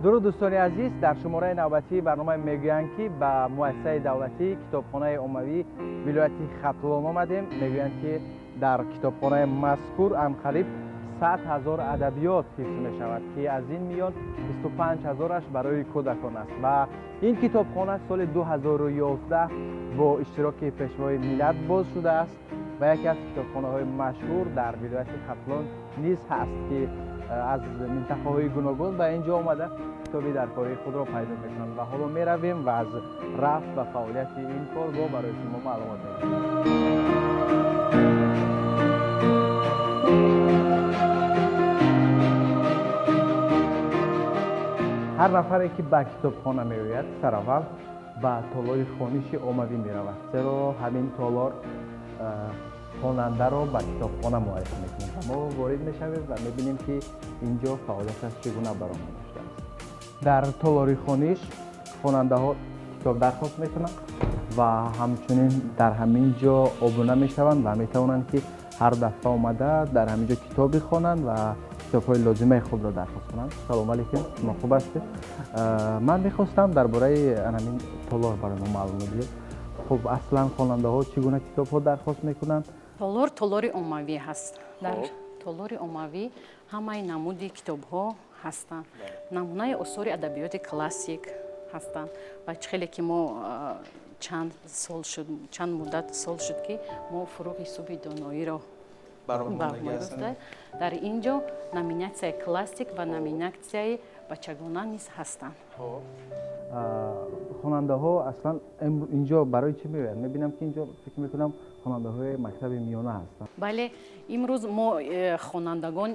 Дуруд, дӯстони азиз, дар шумораи навбатии барномаи «Мегӯянд ки» ба муассисаи давлатии китобхонаи оммавии вилояти Хатлон омадем. Мегӯянд, ки дар китобхонаи мазкур анқариб 100 000 адабиёт ҳифз мешавад, ки аз ин миён 25 000-аш барои кӯдакон аст. Ва ин китобхона соли 2011 бо иштироки Пешвои миллат боз шудааст ва яке аз китобхонаҳои машҳур дар вилояти Хатлон низ ҳаст, ки аз минтақаҳои гуногун ба ин ҷо омада, китоби даркории худро пайдо мекунанд. Ва ҳоло меравем ва аз рафт ва фаъолияти ин коргоҳ барои шумо маълумот медиҳем. Ҳар нафаре, ки ба китобхона меояд, сараввал ба толори хониши оммавӣ меравад, зеро ҳамин толор хонандаро ба китобхона муаррифӣ мекунад. Ва мо ворид мешавем ва мебинем, ки ин ҷо фаъолияташ чӣ гуна баромада шудааст. Дар толори хониш хонандаҳо китоб дархост мекунанд ва ҳамчунин дар ҳамин ҷо обуна мешаванд ва метавонанд, ки ҳар дафъа омада, дар ҳамин ҷо китоб бихонанд ва китобҳои лозимаи худро дархост кунанд. Салом алейкум, шумо хуб ҳастед? Ман мехостам дар бораи ҳамин толор барои мо маълумот диҳед. Хуб, аслан хонандаҳо чӣ гуна китобҳо дархост мекунанд? Толор толори оммавӣ ҳаст. Дар толори оммавӣ ҳамаи намуди китобҳо ҳастанд, намунаи осори адабиёти классик ҳастанд. Ва чӣ хеле ки мо чанд сол шуд, чанд муддат сол шуд, ки мо «Фуруғи субҳи доноиро» дар ин ҷо номинатсияи классик ва номинатсияи бачагона низ ҳастанд. Хонандаҳо аслан инҷо барои чӣ меоянд? Мебинам, ки инҷо, фикр мекунам, хонандаҳои мактаби миёна ҳастанд. Бале, имрӯз мо хонандагон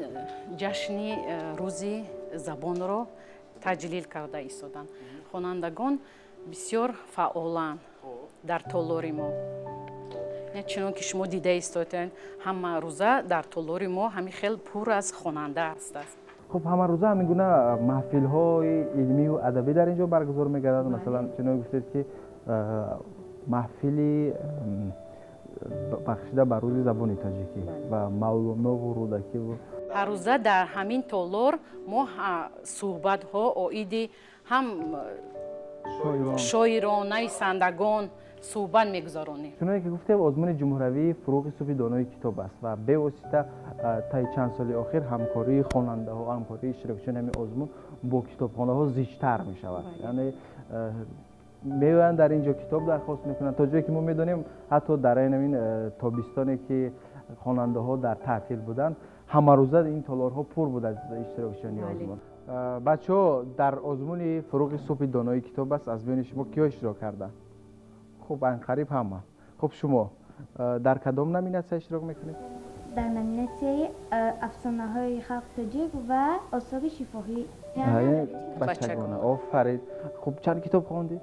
ҷашни рӯзи забонро таҷлил карда истоданд. Хонандагон бисёр фаъоланд дар толори мо. Чунон ки шумо дида истодед, ҳама рӯза дар толори мо ҳамин хел пур аз хонанда ҳастааст. Хуб, ҳамарӯза ҳамин гуна маҳфилҳои илмию адабӣ дар ин ҷо баргузор мегардад? Масалан, чунон гуфтед, ки маҳфили бахшида ба рӯзи забони тоҷикӣ ва Мавлонову Рӯдакиву. Ҳаррӯза дар ҳамин толор мо суҳбатҳо оиди ҳам шоирон, нависандагон суҳбат мегузаронем. Чуноне ки гуфтем, озмуни ҷумҳуравии «Фуруғи субҳи донои китоб» аст ва бевосита таи чанд соли охир ҳамкории хонандаҳо, ҳамкории иштирокчиёни ҳамин озмун бо китобхонаҳо зичтар мешавад. Яъне меоянд, дар ин ҷо китоб дархост мекунанд. То ҷое ки мо медонем, ҳатто дар айни ҳамин тобистоне, ки хонандаҳо дар таътил буданд, ҳамарӯза ин толорҳо пур буд аз иштирокчиёни озмун. Бачаҳо, дар озмуни «Фуруғи субҳи донои китоб» аст, аз миёни шумо киҳо иштирок карданд? Хуб, анқариб ҳама. Хуб, шумо дар кадом номинатсия иштирок мекунед? Дар номинатсияи афсонаҳои халқи тоҷик ва осори шифоҳӣ. Бачагона, офарин. Хуб, чанд китоб хондед?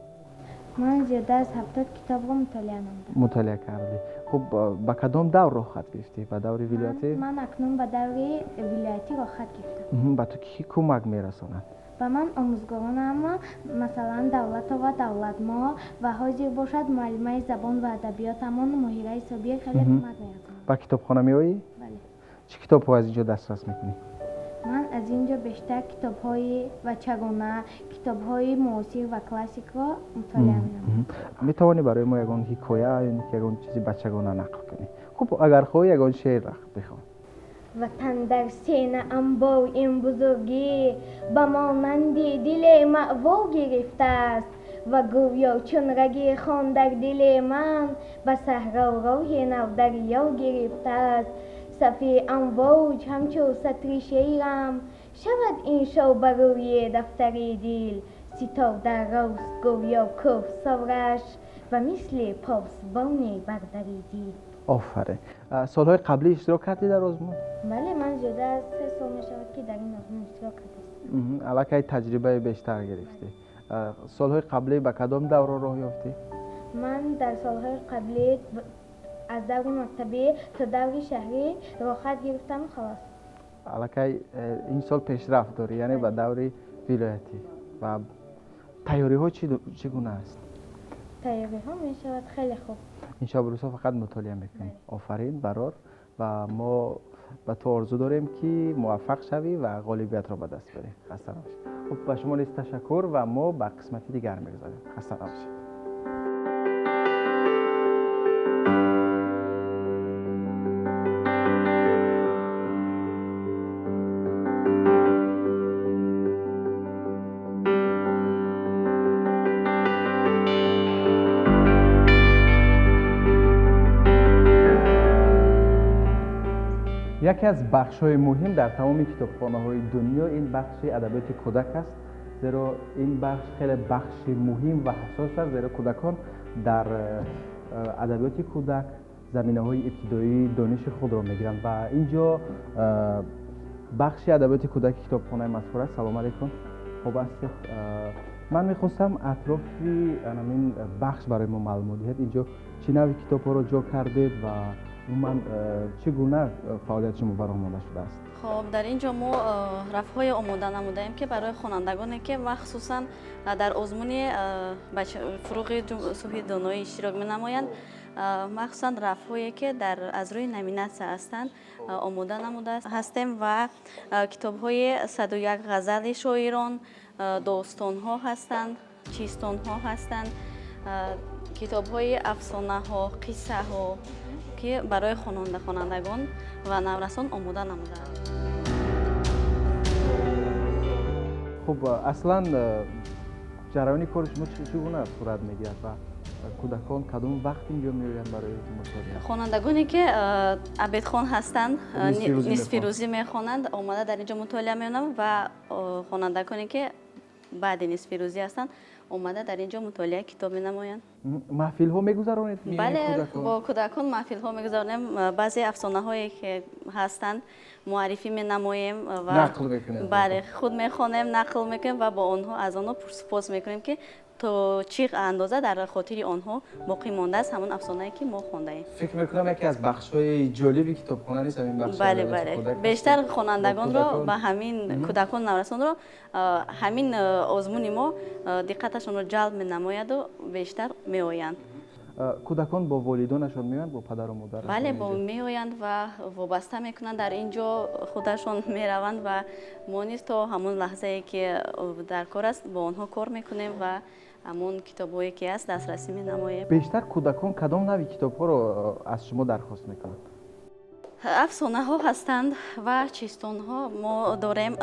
Ман зиёда аз 70 китобро мутолиа намудам. Мутолиа кардӣ. Хуб, ба кадом давр роҳхат гирифтӣ? Ба даври вилоятӣ? Ман акнун ба даври вилоятӣ роҳхат гирифтам. Ба ту кӣ кӯмак мерасонад? Ба ман омӯзгоронам, масалан, Давлатова Давлатмо ва ҳозир бошад муаллимаи забон ва адабиётамон Моҳираи Собир хеле кӯмак мерасонад. Ба китобхона меоӣ? Бале. Чӣ китобҳо аз ин ҷо дастрас мекунӣ? Ман аз ин ҷо бештар китобҳои бачагона, китобҳои муосир ва классикро мутолиа менамоям. Метавонӣ барои мо ягон ҳикоя ё ки ягон чизи бачагона нақл кунӣ? Хуб, агар хоҳӣ, ягон шеър бихон. Ватан дар сена анбор ин бузургӣ ба монанди диле маъво гирифтааст ва гӯё чун раги хон дар дили ман ба саҳро роҳи нав дарё гирифтааст. Сафи амвоҷ ҳамчу сатри шеърам шавад иншо ба рӯи дафтари дил, ситода рост гӯё кӯҳсораш ба мисли посбони бардари дил. Офарин. Солҳои қаблӣ иштирок кардӣ дар озмун? Бале, ман зиёда аз 3 сол мешавад, ки дар ин озмун иштирок кардаистам. Аллакай таҷрибаи бештар гирифтӣ. Солҳои қаблӣ ба кадом даврро роҳ ёфтӣ? Ман дар солҳои қаблӣ аз даври мактабӣ то даври шаҳрӣ роҳхат гирифтаму халос. Аллакай ин сол пешрафт дорӣ, яъне ба даври вилоятӣ. Ва тайёриҳо чӣ гуна аст? Тайёриҳо мешавад хеле хуб. Ин шабу рӯзҳо фақат мутолиа мекунӣ. Офарин, барор. Ва мо ба ту орзу дорем, ки муваффақ шавӣ ва ғолибиятро ба даст биёрӣ. Хаста набошед. Хуб, ба шумо низ ташаккур ва мо ба қисмати дигар мегузарем. Хаста набошед. Яке аз бахшҳои муҳим дар тамоми китобхонаҳои дунё ин бахши адабиёти кӯдак аст, зеро ин бахш хеле бахши муҳим ва ҳассос аст, зеро кӯдакон дар адабиёти кӯдак заминаҳои ибтидоии дониши худро мегиранд ва ин ҷо бахши адабиёти кӯдаки китобхонаи мазкур аст. Салом алайкум, хуб ҳастед? Ман мехостам атрофи ҳамин бахш барои мо маълумот диҳед. Ин ҷо чӣ навъи китобҳоро ҷо кардед ва умуман чӣ гуна фаъолияти шумо бароҳ монда шудааст? Хоб, дар ин ҷо мо рафҳое омода намудаем, ки барои хонандагоне, ки махсусан дар озмуни фуруғи субҳи доноӣ иштирок менамоянд, махсусан рафҳое, ки аз рӯи номинатсия ҳастанд, омода намуда ҳастем ва китобҳои 101 ғазали шоирон, достонҳо ҳастанд, чистонҳо ҳастанд, китобҳои афсонаҳо, қиссаҳо, ки барои хонандагон ва наврасон омода намудаанд. Хуб, аслан ҷараёни кори шумо чӣ гуна сурат мегирад ва кӯдакон кадом вақт инҷо меоянд барои мутолиа? Хонандагоне, ки абедхон ҳастанд, нисфирӯзӣ мехонанд, омада дар инҷо мутолиа мекунанд ва хонандагоне, ки баъди нисфирӯзӣ ҳастанд, омада дар инҷо мутолиаи китоб менамоянд. Маҳфилҳо мегузаронед? Бале, бо кӯдакон маҳфилҳо мегузаронем. Баъзе афсонаҳое, ки ҳастанд, муаррифӣ менамоем ва нақл мекунем. Бале, худ мехонем, нақл мекунем ва бо онҳо аз онҳо пурсупос мекунем, ки то чӣ андоза дар хотири онҳо боқӣ мондааст ҳамон афсонае, ки мо хондаем. Фикр мекунам, яке аз бахшҳои ҷолиби китобхона низ ҳамин бахш. Бале, бале, бештар хонандагонро ба ҳамин кӯдакон наврасонро ҳамин озмуни мо диққаташонро ҷалб менамояду бештар меоянд. Кӯдакон бо волидонашон меоянд, бо падару модар? Бале, бо меоянд ва вобаста мекунанд, дар ин ҷо худашон мераванд ва мо низ то ҳамон лаҳзае, ки дар кор аст, бо онҳо кор мекунем ва ҳамон китобҳое, ки аст, дастрасӣ менамоем. Бештар кӯдакон кадом навъи китобҳоро аз шумо дархост мекунанд? Афсонаҳо ҳастанд ва чистонҳо. Мо дорем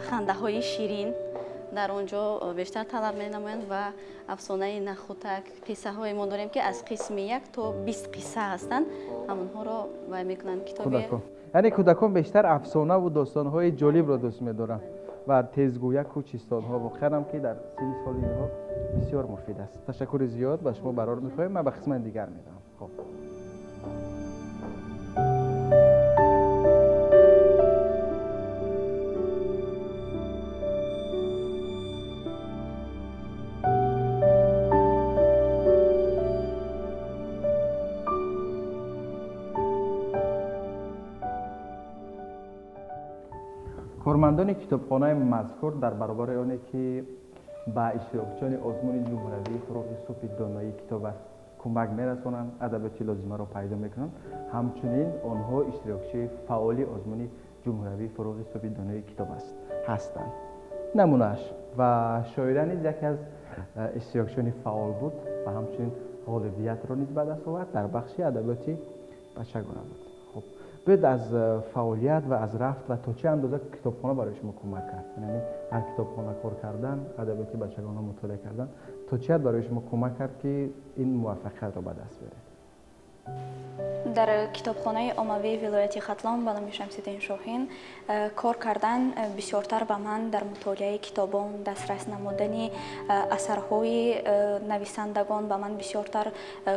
хандаҳои ширин, дар он ҷо бештар талаб менамоянд ва афсонаи нахутак, қиссаҳое мо дорем, ки аз қисми 1 то 20 қисса ҳастанд, ҳамонҳоро вай мекунанд китоби. Яъне кӯдакон бештар афсонаву достонҳои ҷолибро дӯст медоранд ва тезгӯяку чистонҳо воқеан ки дар синни соли инҳо бисёр муфид аст. Ташаккури зиёд ба шумо барор мехоҳем. Ман ба қисмати дигар меравам. Хуб, кормандони китобхонаи мазкур дар баробари оне, ки ба иштирокчиёни озмуни ҷумҳуриявии фуруғи субҳи доноии китоб аст кӯмак мерасонанд, адабиёти лозимаро пайдо мекунанд, ҳамчунин онҳо иштирокчии фаъоли озмуни ҷумҳуриявии фуруғи субҳи доноии китоб аст ҳастанд. Намунааш ва шоира низ яке аз иштирокчиёни фаъол буд ва ҳамчунин ғолибиятро низ ба даст овард дар бахши адабиёти бачагона буд. Хуб, биёед аз фаъолият ва аз рафт ва то чӣ андоза китобхона барои шумо кӯмак кард, яъне дар китобхона кор кардан, адабиёти бачагона мутолиа кардан то чӣ ҳад барои шумо кӯмак кард, ки ин муваффақиятро ба даст биёред? Дар китобхонаи оммавии вилояти Хатлон ба номи Шамсиддин Шоҳин кор кардан бисёртар ба ман дар мутолиаи китобон, дастрас намудани асарҳои нависандагон ба ман бисёртар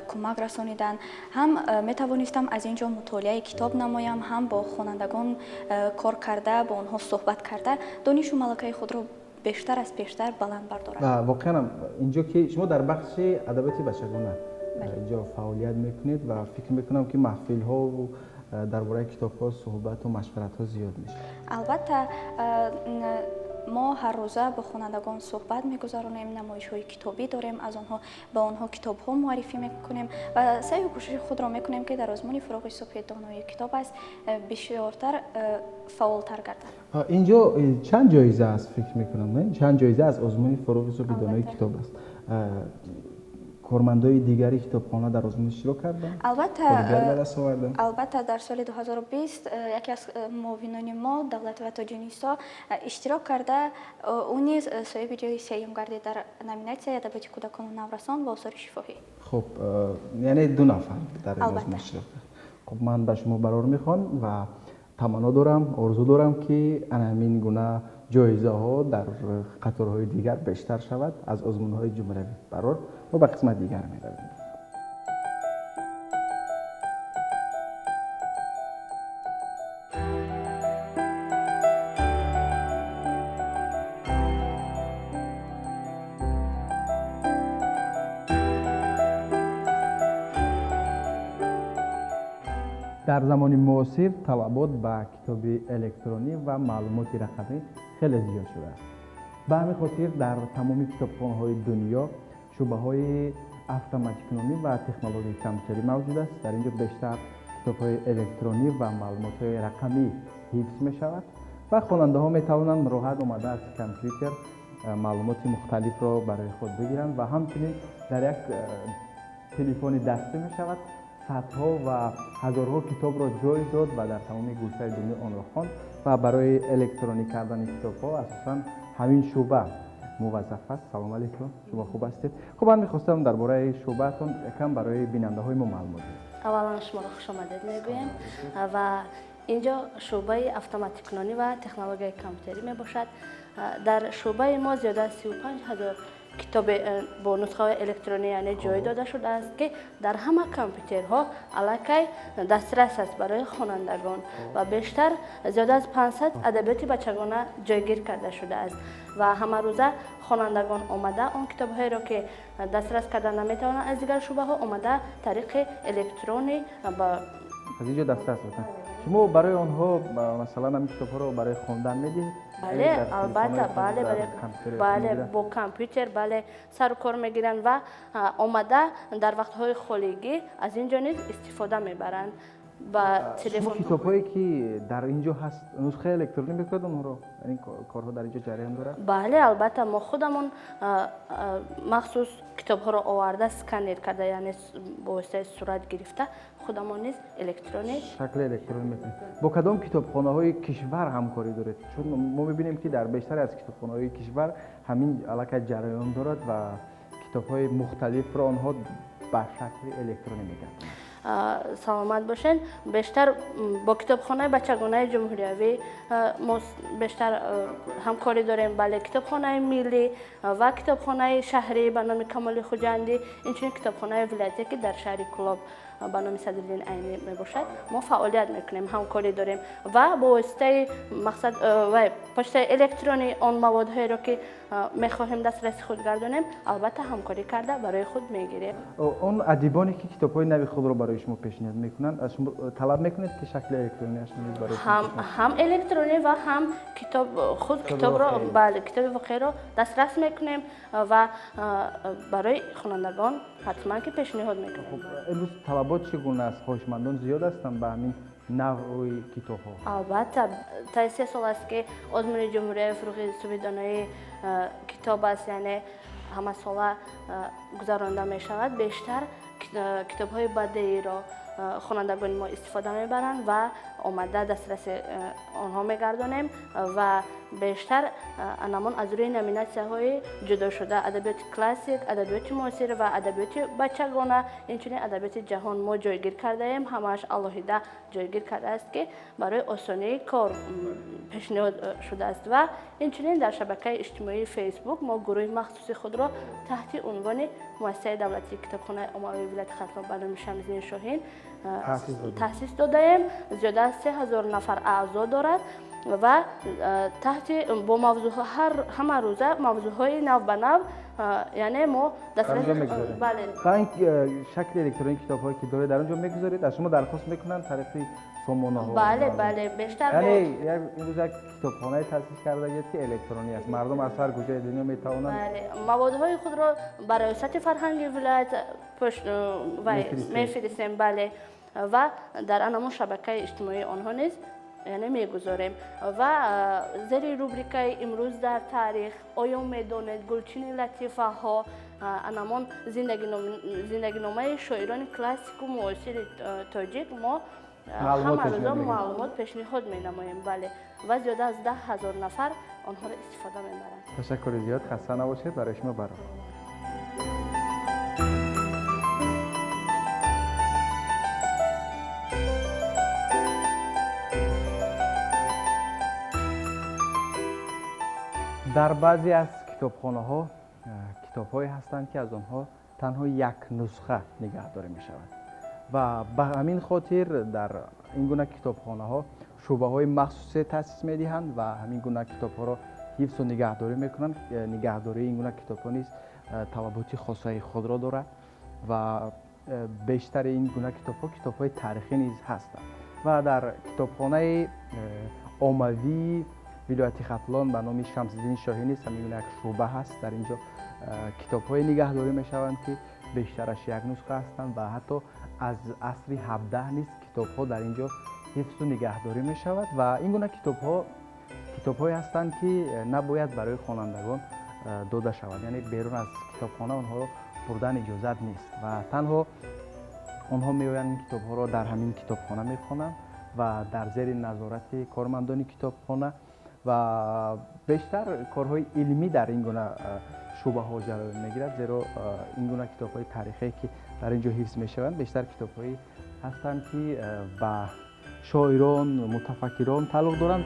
кӯмак расониданд. Ҳам метавонистам аз ин ҷо мутолиаи китоб намоям, ҳам бо хонандагон кор карда, бо онҳо суҳбат карда, донишу малакаи худро бештар аз пештар баланд бардорам. Воқеан инҷо ки шумо дар бахши адабиёти бачагона инҷо фаъолият мекунед ва фикр мекунам, ки маҳфилҳову дар бораи китобҳо суҳбату машваратҳо зиёд мешавад. Албатта. Мо ҳар рӯза бо хонандагон суҳбат мегузаронем, намоишҳои китобӣ дорем, аз онҳо ба онҳо китобҳо муаррифӣ мекунем ва саъю кӯшиши худро мекунем, ки дар озмуни фурӯғи субҳи донои китоб аст бисёртар фаъолтар гарданд. Инҷо чанд ҷоиза аст, фикр мекунам, чанд ҷоиза аз озмуни фурӯғи субҳи донои китоб аст. Кормандои дигари китобхона дар озмун иштирок карданд? Албатта, дар соли 2020 яке аз муовинони мо, Давлатова Тоҷинисо, иштирок карда, ӯ низ соҳиби ҷои сеюм гардид дар номинатсияи адабиёти кӯдакону наврасон ва осори шифоҳӣ. Хуб, яъне 2 нафар дар ин озмун иштирок кард. Хуб, ман ба шумо барор мехоҳам ва таманно дорам, орзу дорам, ки ана ҳамин гуна ҷоизаҳо дар қаторҳои дигар бештар шавад аз озмунҳои ҷумҳуриявӣ. Барор, мо ба қисмати дигар меравем. Дар замони муосир талабот ба китоби электронӣ ва маълумоти рақамӣ хеле зиёд шудааст. Ба ҳамин хотир дар тамоми китобхонаҳои дунё шӯъбаҳои автоматикунонӣ ва технологияи компютерӣ мавҷуд аст. Дар ин ҷо бештар китобҳои электронӣ ва маълумотҳои рақамӣ ҳифз мешавад ва хонандаҳо метавонанд роҳат омада аз компютер маълумоти мухталифро барои худ бигиранд ва ҳамчунин дар як телефони дастӣ мешавад садҳо ва ҳазорҳо китобро ҷой дод ва дар тамоми гӯшаи дунё онро хонд ва барои электронӣ кардани китобҳо асосан ҳамин шӯъба муваззаф аст. Салом алейкум, шумо хуб ҳастед? Хуб, ман мехостам дар бораи шӯъбаатон якам барои бинандаҳои мо маълумот диҳед. Аввалан шуморо хушомадед мегӯем ва инҷо шӯъбаи автоматикунонӣ ва технологияи компютерӣ мебошад. Дар шӯъбаи мо зиёда аз 35 ҳазор китоб бо нусхаҳои электронӣ яъне ҷой дода шудааст, ки дар ҳама компютерҳо аллакай дастрас аст барои хонандагон ва бештар зиёда аз 500 адабиёти бачагона ҷойгир карда шудааст ва ҳамарӯза хонандагон омада он китобҳоеро, ки дастрас карда наметавонанд аз дигар шӯъбаҳо, омада тариқи электронӣ аз инҷо дастрас мекунанд. Шумо барои онҳо масалан ҳамин китобҳоро барои хондан медиҳед? Бале, албатта, бале, бале, бо компютер бале сару кор мегиранд ва омада дар вақтҳои холигӣ аз ин ҷо низ истифода мебаранд. Ба телефон китобҳое ки дар ин ҷо ҳаст нусхаи электронӣ мекунад онҳоро? Ин корҳо дар ин ҷо ҷараён дорад? Бале, албатта, мо худамон махсус китобҳоро оварда сканер карда, яъне бо воситаи сурат гирифта худамон низ электронӣ шакли электронӣ мекунем. Бо кадом китобхонаҳои кишвар ҳамкорӣ доред? Чун мо мебинем, ки дар бештари аз китобхонаҳои кишвар ҳамин аллакай ҷараён дорад ва китобҳои мухталифро онҳо ба шакли электронӣ мегардонанд. Саломат бошед. Бештар бо китобхонаи бачагонаи ҷумҳуриявӣ мо бештар ҳамкорӣ дорем. Бале, китобхонаи миллӣ ва китобхонаи шаҳрӣ ба номи Камоли Хуҷандӣ, инчунин китобхонаи вилоятӣ, ки дар шаҳри Кӯлоб ба номи Садриддин Айнӣ мебошад, мо фаъолият мекунем, ҳамкорӣ дорем ва бо воситаи мақсад ва почтаи электронӣ он маводҳоеро, ки мехоҳем дастраси худ гардонем, албатта ҳамкорӣ карда барои худ мегирем. Он адибоне, ки китобҳои нави худро барои шумо пешниҳод мекунанд, аз шумо талаб мекунед, ки шакли электронияшро низ барои ҳам электронӣ ва ҳам китоб худ китобро, бале, китоби воқеиро дастрас мекунем ва барои хонандагон ҳатман ки пешниҳод мекунем. Хуб, имрӯз талабот чӣ гуна аст? Хоҳишмандон зиёд ҳастанд ба ҳамин навъи китобҳо? Албатта, таи 3 сол аст, ки озмуни ҷумҳуриявии фурӯғи субҳи донои китоб аст, яъне ҳамасола гузаронда мешавад. Бештар китобҳои бадеиро хонандагони мо истифода мебаранд ва омада дастраси онҳо мегардонем ва бештар анамон аз рӯи номинатсияҳои ҷудошуда адабиёти классик, адабиёти муосир ва адабиёти бачагона, инчунин адабиёти ҷаҳон мо ҷойгир кардаем. Ҳамааш алоҳида ҷойгир кардааст, ки барои осонии кор пешниҳод шудааст ва инчунин дар шабакаи иҷтимоии Фейсбук мо гурӯҳи махсуси худро таҳти унвони муассисаи давлатии китобхонаи оммавии вилояти Хатлон ба номи Шамсиддин Шоҳин таъсис додаем. Зиёда аз 3000 нафар аъзо дорад. Ва таҳти бо мавзӯъҳо ҳар ҳама рӯза мавзӯъҳои нав ба нав, яъне мо дастрас, бале. Ва ин шакли электронии китобҳое ки доред, дар он ҷо мегузоред, аз шумо дархост мекунанд тариқи сомонаҳо? Бале, бале, бештар. Яъне имрӯз як китобхонае таъсис кардагед, ки электронӣ аст, мардум аз ҳар куҷои дунё метавонанд. Бале, маводҳои худро ба раёсати фарҳанги вилоят мефиристем, бале, ва дар анамон шабакаи иҷтимоии онҳо низ, яъне, мегузорем. Ва зери рубрикаи «Имрӯз дар таърих», «Оё медонед», «Гулчини латифаҳо», анамон зиндагиномаи шоирони классику муосири тоҷик мо ҳама рӯза маълумот пешниҳод менамоем, бале, ва зиёда аз 10 000 нафар онҳоро истифода мебаранд. Ташаккури зиёд, хаста набошед, барои шумо барор. Дар баъзе аз китобхонаҳо китобҳое ҳастанд, ки аз онҳо танҳо як нусха нигаҳдорӣ мешавад ва ба ҳамин хотир дар ин гуна китобхонаҳо шӯъбаҳои махсусе таъсис медиҳанд ва ҳамин гуна китобҳоро ҳифзу нигаҳдорӣ мекунанд. Нигаҳдории ин гуна китобҳо низ талаботи хосаи худро дорад ва бештари ин гуна китобҳо китобҳои таърихӣ низ ҳастанд. Ва дар китобхонаи оммавии вилояти Хатлон ба номи Шамсиддини Шоҳин низ ҳамин гуна як шӯъба ҳаст. Дар ин ҷо китобҳое нигаҳдорӣ мешаванд, ки бештараш як нусха ҳастанд ва ҳатто аз асри 17 низ китобҳо дар ин ҷо ҳифзу нигаҳдорӣ мешавад. Ва ин гуна китобҳо китобҳое ҳастанд, ки набояд барои хонандагон дода шавад, яъне берун аз китобхона онҳоро бурдан иҷозат нест ва танҳо онҳо меоянд, ин китобҳоро дар ҳамин китобхона мехонанд ва дар зери назорати кормандони китобхона. Ва бештар корҳои илмӣ дар ин гуна шӯъбаҳо ҷараён мегирад, зеро ин гуна китобҳои таърихие, ки дар ин ҷо ҳифз мешаванд, бештар китобҳое ҳастанд, ки ба шоирон, мутафаккирон тааллуқ доранд.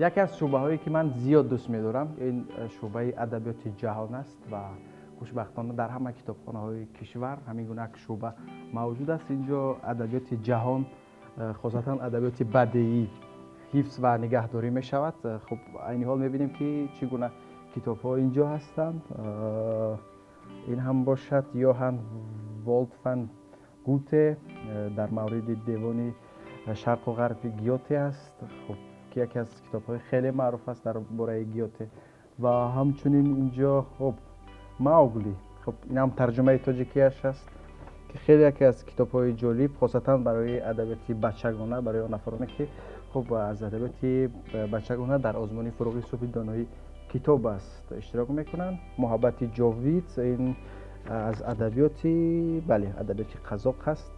Яке аз шӯъбаҳое, ки ман зиёд дӯст медорам, ин шӯъбаи адабиёти ҷаҳон аст ва хушбахтона дар ҳама китобхонаҳои кишвар ҳамин гуна як шӯъба мавҷуд аст. Инҷо адабиёти ҷаҳон, хосатан адабиёти бадеӣ ҳифз ва нигаҳдорӣ мешавад. Хуб, айни ҳол мебинем, ки чӣ гуна китобҳо инҷо ҳастанд. Ин ҳам бошад Йоҳан Волфганг Гёте, дар мавриди Девони шарқу ғарби Гёте аст, хуб, ки яке аз китобҳои хеле маъруф аст дар бораи Гёте. Ва ҳамчунин инҷо, хуб, Маугли, хуб, ин ҳам тарҷумаи тоҷикиаш аст, ки хеле яке аз китобҳои ҷолиб, хосатан барои адабиёти бачагона, барои он нафароне, ки, хуб, аз адабиёти бачагона дар озмуни «Фурӯғи субҳи доноӣ китоб аст» иштирок мекунанд. «Муҳаббати ҷовид», ин аз адабиёти, бале, адабиёти қазоқ аст.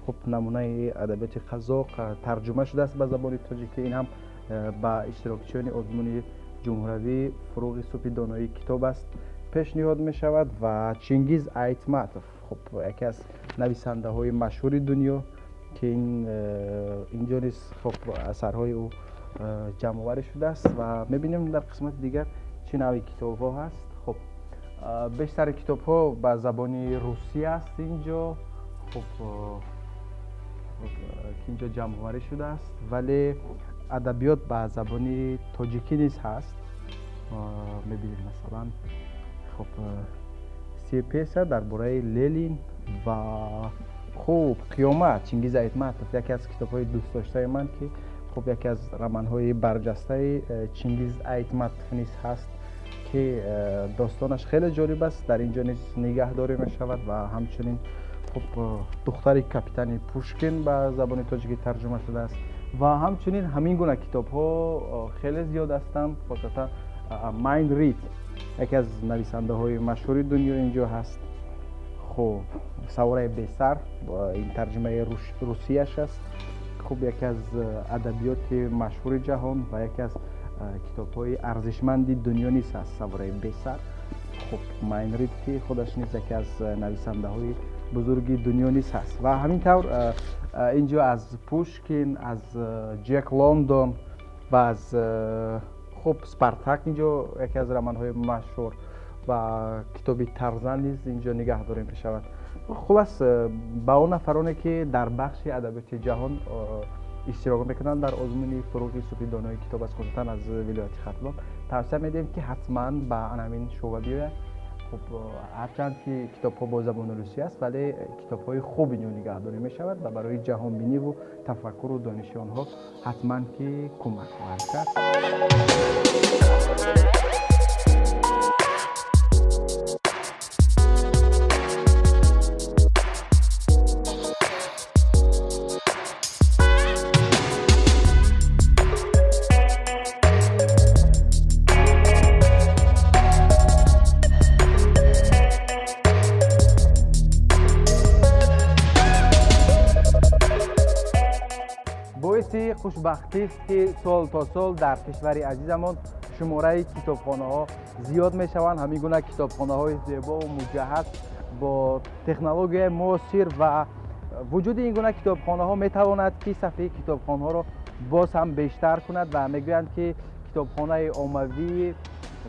Хуб, намунаи адабиёти қазоқ тарҷума шудааст ба забони тоҷикӣ. Ин ҳам ба иштирокчиёни озмуни ҷумҳуравии «Фурӯғи субҳи доноӣ китоб аст» пешниҳод мешавад. Ва Чингиз Айтматов, хуб, яке аз нависандаҳои машҳури дунё, ки инҷо низ, хуб, асарҳои ӯ ҷамъоварӣ шудааст. Ва мебинем, дар қисмати дигар чӣ навъи китобҳо ҳаст. Хуб, бештари китобҳо ба забони русӣ аст инҷо, хуб, ки инҷо ҷамъоварӣ шудааст, вале адабиёт ба забони тоҷикӣ низ ҳаст. Мебинем, масалан, хуб, се пьеса дар бораи Ленин ва, хуб, «Қиёмат», Чингиз Айтматов, яке аз китобҳои дӯстдоштаи ман, ки, хуб, яке аз романҳои барҷастаи Чингиз Айтматов низ ҳаст, ки достонаш хеле ҷолиб аст, дар ин ҷо низ нигаҳдорӣ мешавад. Ва ҳамчунин, хуб, «Духтари капитани Пушкин» ба забони тоҷикӣ тарҷума шудааст. Ва ҳамчунин ҳамин гуна китобҳо хеле зиёд ҳастанд, хосатан Майн Рид, яке аз нависандаҳои машҳури дунё, инҷо ҳаст. Хуб, «Савораи бесар», ин тарҷумаи русияш аст. Хуб, яке аз адабиёти машҳури ҷаҳон ва яке аз китобҳои арзишманди дунё низ ҳаст «Савораи бесар». Хуб, Майн Рид, ки худаш низ яке аз нависандаҳои бузурги дунё низ ҳаст. Ва ҳамин тавр инҷо аз Пушкин, аз Ҷек Лондон ва аз, хуб, «Спартак», инҷо яке аз романҳои машҳур. Ва китоби Тарзан низ инҷо нигаҳдорӣ мешавад. Хулас, ба он нафароне, ки дар бахши адабиёти ҷаҳон иштирок мекунанд дар озмуни Фурӯғи субҳи донои китоб аст, хусусан аз вилояти Хатлон, тавсия медиҳем, ки ҳатман ба ҳамин шӯъба биёяд. Хуб, ҳарчанд ки китобҳо бо забони русӣ аст, вале китобҳои хуб инҷо нигаҳдорӣ мешавад ва барои ҷаҳонбиниву тафаккуру дониши онҳо ҳатман ки кӯмак хоҳад кард. Боиси хушбахтист, ки сол то сол дар кишвари азизамон шумораи китобхонаҳо зиёд мешаванд. Ҳамин гуна китобхонаҳои зебову муҷаҳҳаз бо технологияи муосир ва вуҷуди ин гуна китобхонаҳо метавонад, ки сафи китобхонҳоро боз ҳам бештар кунад. Ва мегӯянд, ки китобхонаи оммавии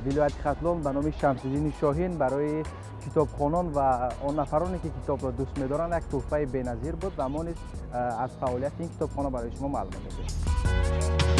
вилояти Хатлон ба номи Шамсиддини Шоҳин барои китобхонон ва он нафароне, ки китобро дӯст медоранд, як тӯҳфаи беназир буд ва мо низ аз фаъолияти ин китобхона барои шумо маълумот медиҳем.